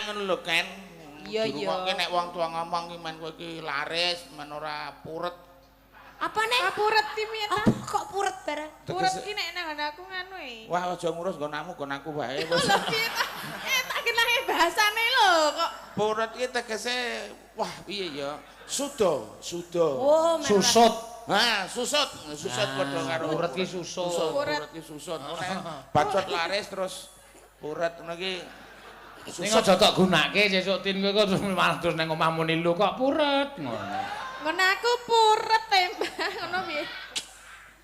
genah ngono lho, Ken. Iya, iya. Dirungokke nek wong tua ngomong ki men kowe iki laris, men ora puret. Apa nek? Ah puret ki piye ta? Apa kok puret barang? Puret ki nek nang aku nganu e. Wah, aja ngurus nggon aku, nggon aku wae wis. Lho piye ta? Tak kenahe bahasane lho kok. Puret ki tegese wah piye ya? Suda, suda. Oh, susut. Ha, susut, susut padha karo puret ki susut. Puret ki susut. Bacot laris terus puret ngono ki. Ning aja tok gunake sesuk tin kowe kok terus malah terus nang omah muni lho kok puret ngono. Ngono aku puret e, Mbah. Ngono piye?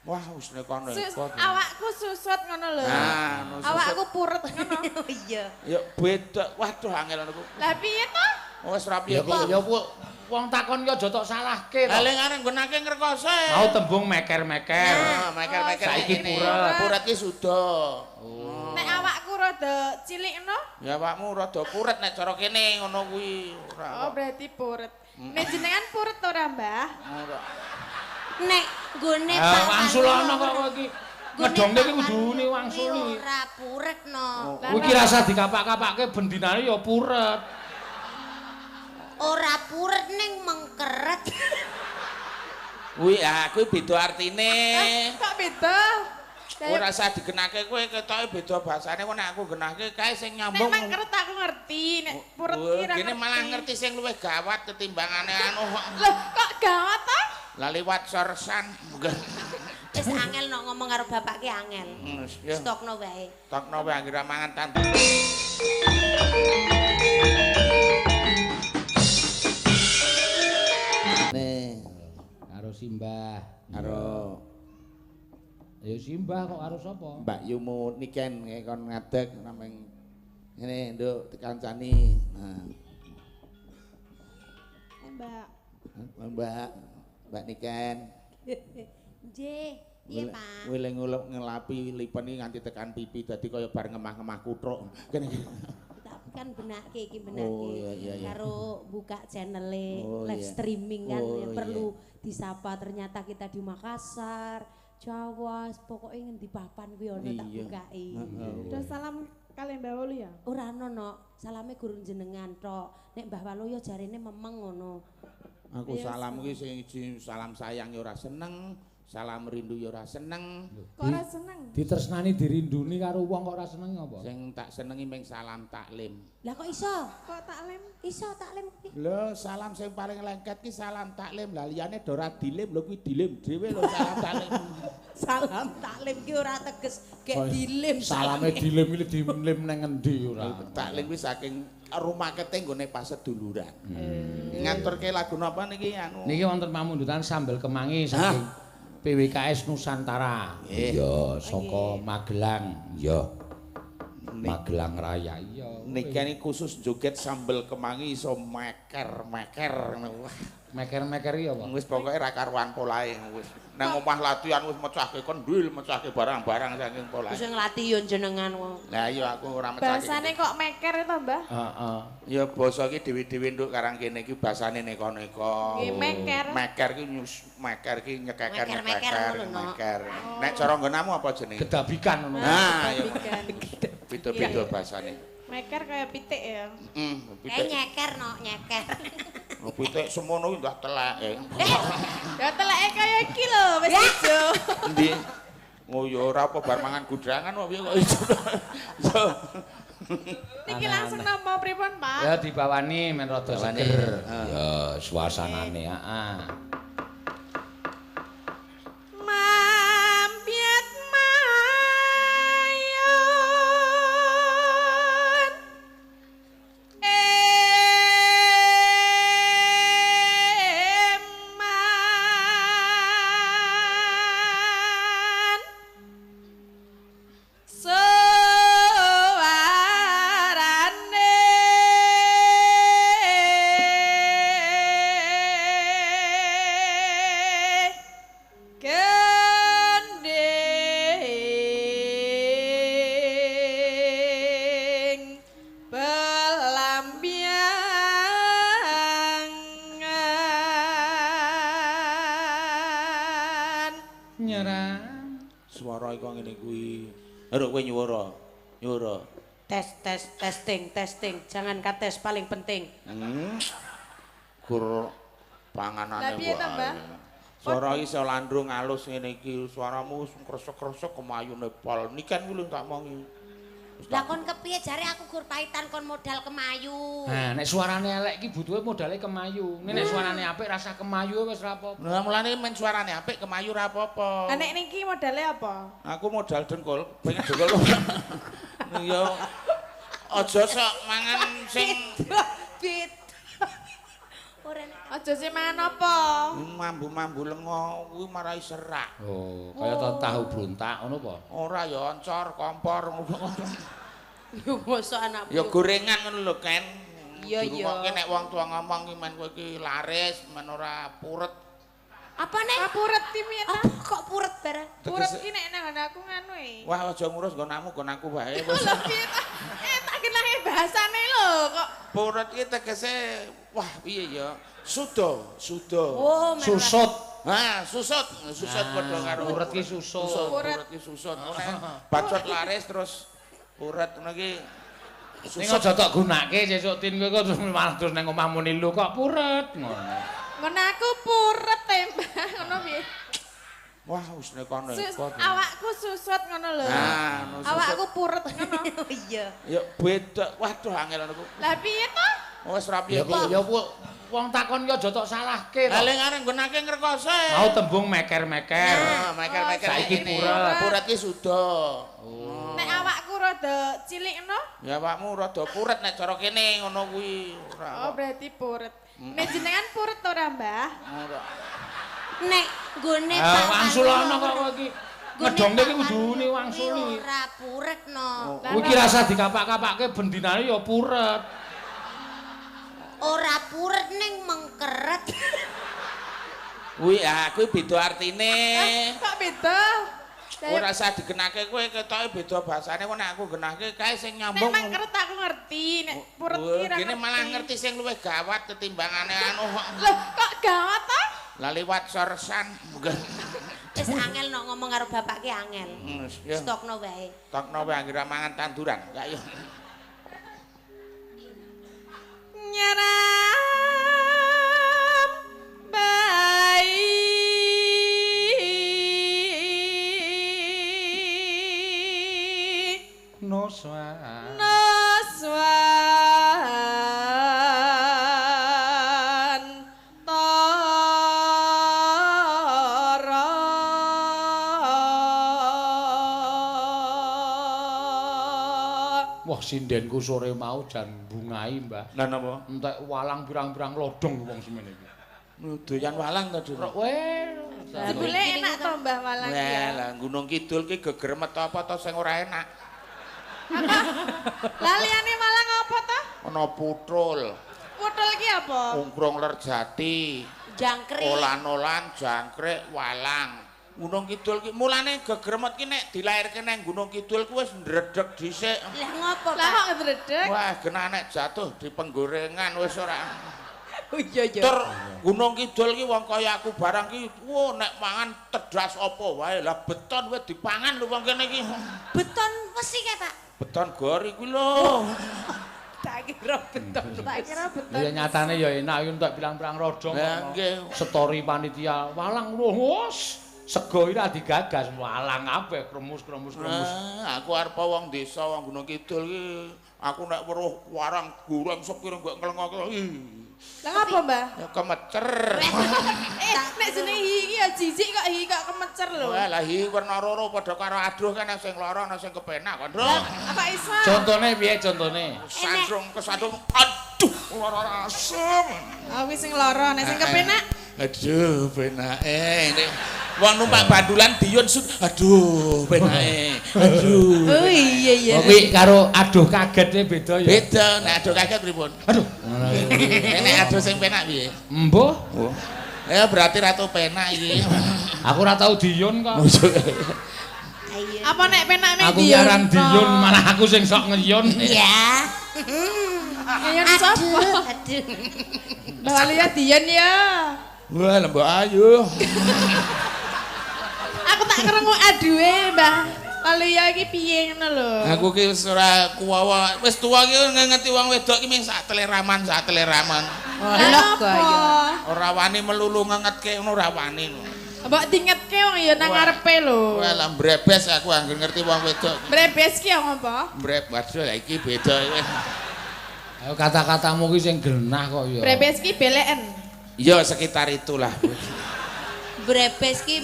Wah, wis neko-neko. Awakku susut ngono lho. Nah, awakku puret ngono. Iya. Ya beda. Waduh angel ngono ku. Lah piye to? Wis ra piye kok. Ya wong takon ki aja tok salahke to. Lah lek arep nggunake ngrekoso. Mau tembung meker-meker. Nah, meker-meker saiki puret. Puret ki suda. Oh. Nek awakku rada cilik ngono? Ya awakmu rada puret nek cara kene ngono kuwi ora. Oh, berarti puret. Nek jenengan puret ora, Mbah? Ora. Nek nggone Pak wangsulono kok kowe iki. Ngedongke iki kudune wangsuli. Ora puret no. Kuwi iki rasa dikapak-kapake bendinane ya puret. Ora puret ning mengkeret. Kuwi ah kuwi beda artine. Kok beda? Ora usah digenake kowe ketoke beda bahasane kok nek aku genahke kae sing nyambung. Nek mengkeret aku ngerti, nek puret ki ora. Kene malah ngerti sing luwih gawat ketimbangane anu. Lho, kok gawat ta? Lah liwat sorsan. Wis angel nek ngomong karo bapak ki angel. Stokno wae. Stokno wae anggere mangan tandur. Nih, karo Simbah, karo ya Simbah kok karo sapa? Mbak Yumu niken kon ngadeg nameng ngene nduk dikancani. Nah. Mbak. Mbak, Mbak Niken. Nggih, piye Pak? Wile ngelapi lipen iki nganti tekan pipi dadi kaya bar ngemah-ngemah kutruk. Kene tapi kan benake iki benake. Oh, iya, iya, iya. Karo buka channel-e, oh, live iya. Streaming kan oh, ya, perlu iya. Disapa ternyata kita di Makassar, Jawa, pokoknya ngendi papan kuwi ono tak bukai. Udah salam kalian Mbah Walu ya? Ora ono no, salame guru jenengan tok. Nek Mbah Walu ya jarene memeng ngono. Aku salam kuwi sing salam sayang ya ora seneng, salam rindu ya ora seneng. Kok ora seneng? Ditresnani dirinduni karo wong kok ora seneng apa? Sing tak senengi mung salam taklim. Lah kok iso? Kok taklim? Iso taklim kuwi. Lho, salam sing paling lengket ki salam taklim. Lah liyane do ora dilim lho kuwi dilim dhewe lho salam taklim. Salam taklim ki ora teges gek dilim. Salame dilim iki dilim nang ngendi ora? Taklim kuwi saking rumakete nggone paseduluran. Ngaturke lagu napa niki anu? Niki wonten pamundutan sambel kemangi saking PWKS Nusantara. Iya, saka Magelang. Iya. Magelang Raya. Iya. Niki khusus joget sambel kemangi iso meker-meker. Wah, meker-meker iki apa? Wis pokoke ra karuan polahe wis. Nang omah latihan wis mecahke kendhil, mecahke barang-barang saking polahe. Wis nglatih yo jenengan wong. Lah iya aku ora mecahke. Basane kok meker to, Mbah? Heeh. Ya basa iki dhewe-dhewe nduk karang kene iki basane neko-neko. Nggih meker. Meker ki meker ki nyekeker-nyekeker meker. Nek cara nggonamu apa jenenge? Gedabikan ngono. Nah, ya. Beda-beda basane. Meker kaya pitik ya. Heeh, pitik. Nyeker no, nyeker. Oh, pitik semono kuwi ndah teleke. Ya teleke kaya iki lho, wis ijo. Endi? Oh ya ora apa bar mangan gudrangan kok piye kok ijo. Niki langsung nampa pripun, Pak? Ya dibawani men rada seger. Ya suasanane, heeh. Mampiat mayun eman suarane gending pelambiangan Nyerang suara iku ngene kuwi. Lho kowe nyuwara. Nyuwara. Tes tes testing testing. Jangan kates paling penting. Gur panganane Lah piye to, Mbah? Suara iso landrung alus ngene iki, suaramu kresek-kresek kemayune pol. Niken kuwi lho tak omongi. Lah kon kepiye jare aku gur paitan kon modal kemayu. Nah, nek suarane elek iki butuhe modale kemayu. Nek suarane apik rasa kemayu wis ora apa-apa. Lah mulane men suarane apik kemayu ora apa-apa. Lah nek niki modale apa? Aku modal dengkul, pengen dengkul. Ya aja sok mangan sing Bit. Ora nek Aja sing mangan apa? mambu-mambu lenga kuwi marai serak. Oh, kaya tahu brontak ngono apa? Ora ya oncor, kompor ngono. yo mosok anakku. Ya gorengan ngono lho, Ken. Iya, iya. Dirungokke nek wong tua ngomong ki men kowe iki laris, men ora puret. Apa nek? Ah puret ki piye ta? Apa kok puret barang? Puret ki nek nang aku nganu e. Wah, aja ngurus nggon aku, nggon aku wae. Wis. Lho piye ta? Tak kenange bahasane lho kok. Puret ki tegese wah piye ya? Suda, suda. Oh, Susut. Ha, susut, susut padha karo puret ki susut. Puret ki susut. Nek bacot laris terus puret ngono ki. Ning aja tok gunake sesuk tin kowe kok terus malah terus nang omah muni lho kok puret ngono. Ngono aku puret e, Mbah. Ngono piye? Wah, wis neko-neko. Awakku susut ngono lho. Nah, ngono susut. Awakku puret ngono. Iya. Ya beda. Waduh angel ngono ku. Lah piye to? Wis ra piye Ya kok ya wong takon ki aja tok salahke to. Lah lek arep nggonake ngrekoso. Mau tembung meker-meker. Nah, meker-meker Saiki puret. Puret ki suda. Oh. Nek awakku rada cilik no? Ya awakmu rada puret nek cara kene ngono kuwi. Ora. Oh, berarti puret. Nek jenengan puret ora, Mbah? Ora. Nek nggone Pak Wangsulono kok kowe iki. Ngedongke iki kudune wangsuli. Ora puret no. Kuwi iki rasa dikapak-kapake bendinane ya puret. Ora puret ning mengkeret. Kuwi ah kuwi beda artine. Kok beda? Ora usah digenake kowe ketoke beda bahasane kok nek aku genake kae sing nyambung. Nek mengkeret aku ngerti, nek puret ki ora. Kene malah ngerti sing luwih gawat ketimbangane anu. Loh, kok gawat ta? Lah liwat sorsan. Wis angel nek ngomong karo bapak ki angel. Stokno wae. Stokno wae anggere mangan tanduran. Ya yo. Nyaram bayi Noswan Noswan Tara. Wah sindenku sore mau jan bungai, Mbah. Lah napa? Entek walang pirang-pirang lodong wong semene iki. Doyan walang to, Dur? Weh. Jebule enak to, Mbah, walang ki. Weh, lah Gunung Kidul ki gegermet apa to sing ora enak? Lah liyane walang apa to? Ana putul. Putul ki apa? Ungkrung lerjati, jangkrik. Olan-olan jangkrik walang. Gunung Kidul ki mulane gegermet ki nek dilairke nang Gunung Kidul ku wis ndredeg dhisik. Lah ngopo, Lah kok ndredeg? Wah, genah nek jatuh di penggorengan wis ora. Oh iya iya. Tur Gunung Kidul ki wong kaya aku barang ki, wo nek mangan tedas apa wae. Lah beton wis dipangan lho wong kene iki. Beton wesi kae, Pak. Beton gori kuwi lho. Tak kira beton. Tak kira beton. Ya nyatane ya enak iki entek pirang-pirang rodong. Lah nggih. Story panitia walang lho wis. Sego iki ra digagas walang kabeh kremus-kremus kremus. Aku arep wong desa wong Gunung Kidul iki aku nek weruh warang goreng sepiring kok nglengok. Lah ngapa, Mbah? Ya kemecer. Nek jenenge hi iki ya jijik kok hi kok kemecer lho. Wah, lah hi werna loro padha karo aduh kan sing lara ana sing kepenak kok, Nduk. Apa iso? Contone piye contone? Sandung kesandung aduh lara asem. Ah wis sing lara, nek sing kepenak aduh penake. Nek wong numpak bandulan diyun sut aduh penake. Aduh. Oh iya iya. Oh kuwi karo aduh kagete beda ya. Beda, nek aduh kaget pripun? Aduh. Nek aduh sing penak piye? Embuh. Ya berarti ratu penak iki. Aku ora tau diyun kok. Apa nek penak mek Aku arang diyun malah aku sing sok ngeyun. Iya. Ngeyun sapa? Aduh. Mbah Waluyo diyun ya. Wah, lembok ayu. Aku tak krungu aduhe, Mbah. Lalu ya iki piye ngono lho. Aku ki wis ora kuwawa, wis tuwa ki ngerti wong wedok ki mung sak teleraman, sak teleraman. Lah kaya. Ora wani melulu ngengetke ngono ora wani. Mbok dingetke wong ya nang ngarepe lho. Wah, lah mbrebes aku angger ngerti wong wedok. Mbrebes ki ya ngopo? Mbrebes waduh iki beda iki. Ayo kata-katamu ki sing genah kok ya. Mbrebes ki beleken. Iya, sekitar itulah. Mbrebes ki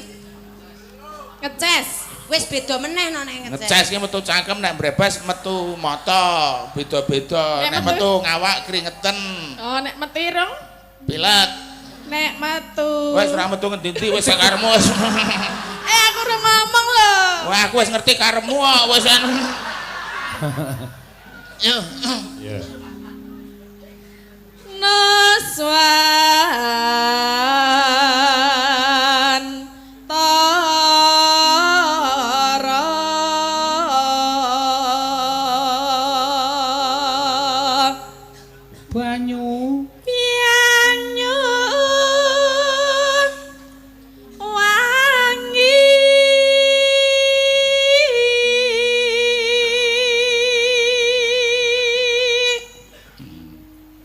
ngeces. Wis beda meneh no nek ngeces. Ngeces ki metu cangkem, nek mbrebes metu mata, beda-beda. Nek metu ngawak kringeten. Oh, nek metu irung pilek. Nek metu. Wis ora metu ngendi-endi wis karepmu wis. Eh aku ora ngomong lho. Wah, aku wis ngerti karepmu kok wis anu. Yo. Iya. Nuswan Banyu banyu wangi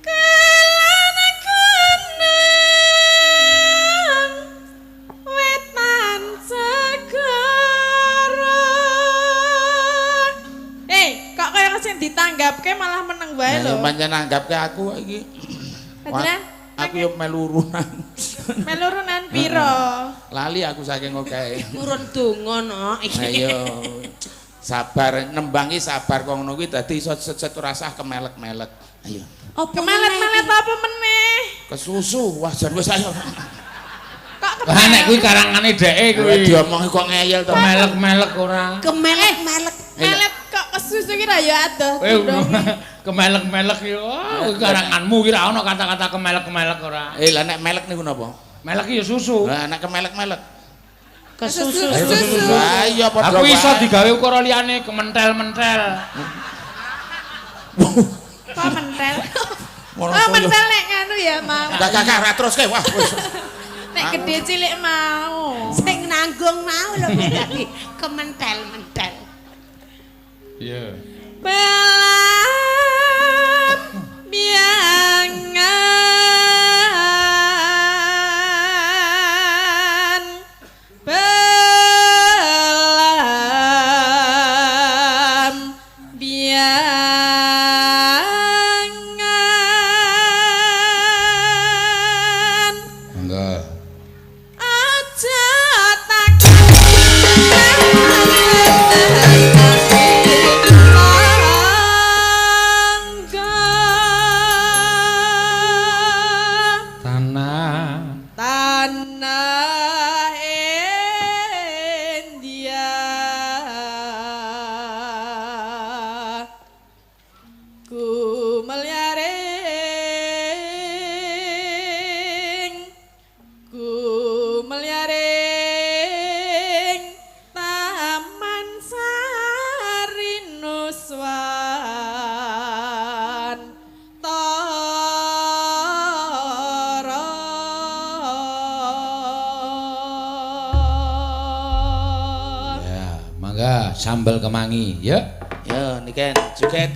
kelana kenang wetan segara. Kok kaya sing ditanggapke malah meneng wae lho. Lah pancen nanggapke aku iki. Aku yo melu urunan. Melu urunan piro? Lali aku saking okehe. Urun donga no iki. Ayo. Sabar nembangi sabar kok ngono kuwi dadi iso set-set ora sah kemelek-melek. Ayo. Kemelek-melek apa meneh? Kesusu. Wah jan wis ayo. Kok Lah nek kuwi karangane dheke kuwi. Diomongi kok ngeyel to. Kemelek-melek ora. Kemelek-melek. Melek kok kesusu ki ra ya adoh. Kemelek-melek yo. Kuwi karanganmu ki ra ono kata-kata kemelek-melek ora. Lah nek melek niku napa? Melek ki ya susu. Lah nek kemelek-melek kesusu. Lah iya padha. Aku iso digawe ukara liyane kementel-mentel. Kok mentel? Oh mentel nek nganu ya mau. Gak ra teruske wah wis. Nek gede cilik mau. Sing nanggung mau lho dadi kementel-mentel. Iya. Belam biangan belam biangan Monggo. Aja tak Tanah India ku melyaring Taman Sari Nuswan Tara. Ya, mangga sambel kemangi, ya. Ya niken joget.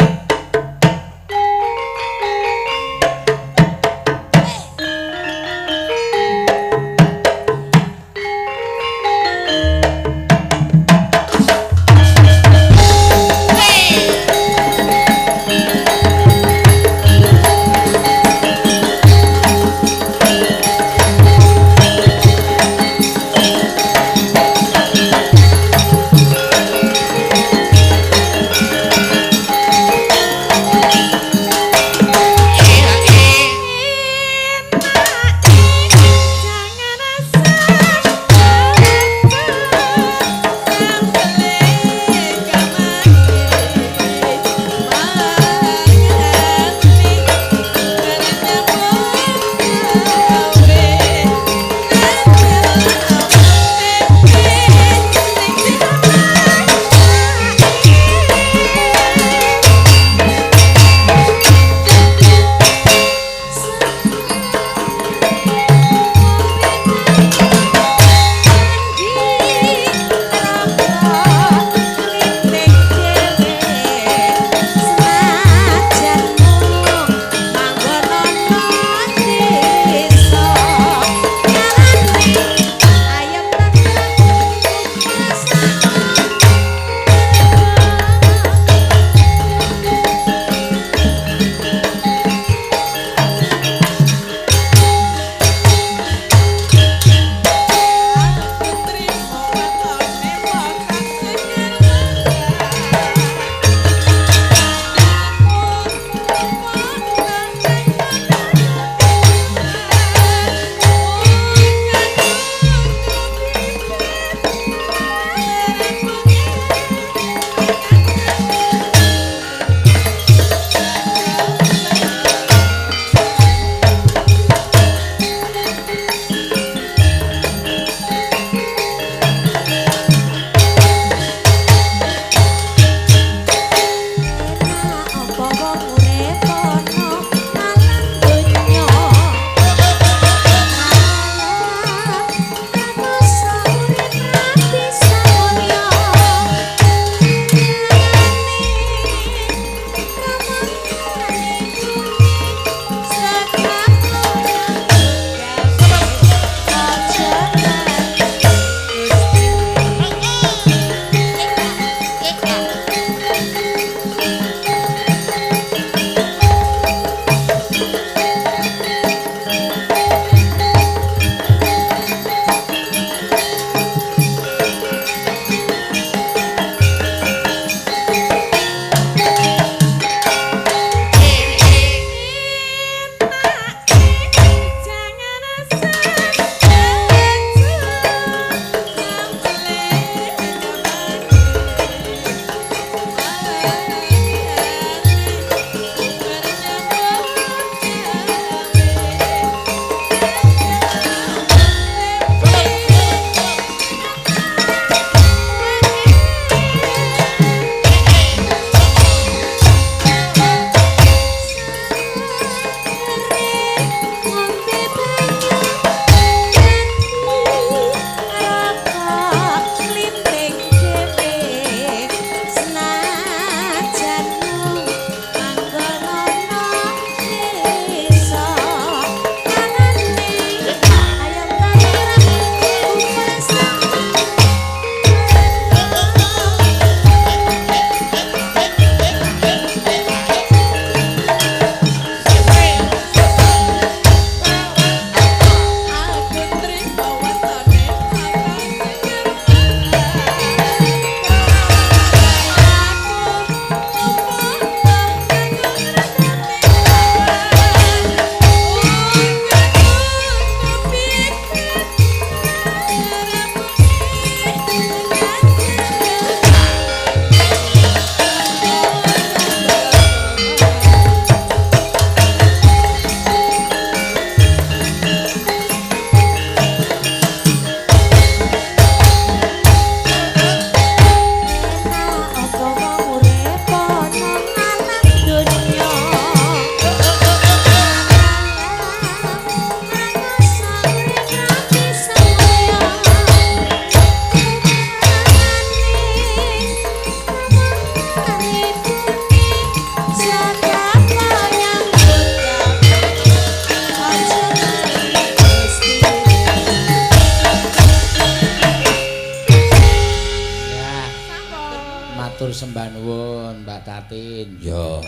Matur sembah nuwun Mbak Tatin. Ya.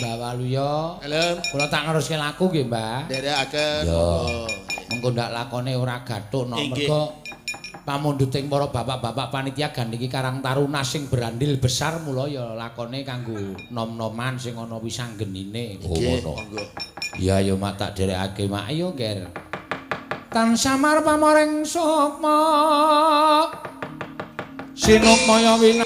Mbak Waluyo. Dalem. Kula tak neruske laku nggih, Mbak. Nderekaken. Ya. Monggo. Mengko ndak lakone ora gathuk no Inggih. mergo pamunduting para bapak-bapak panitia gandiki Karang Taruna sing berandil besar mula ya lakone kanggo nom-noman sing ana wisanggenine. Oh Nggih, ngono. monggo. Iya ya mak tak derekake mak ayo nger. Tan samar pamoring sukma. Sinukmaya wina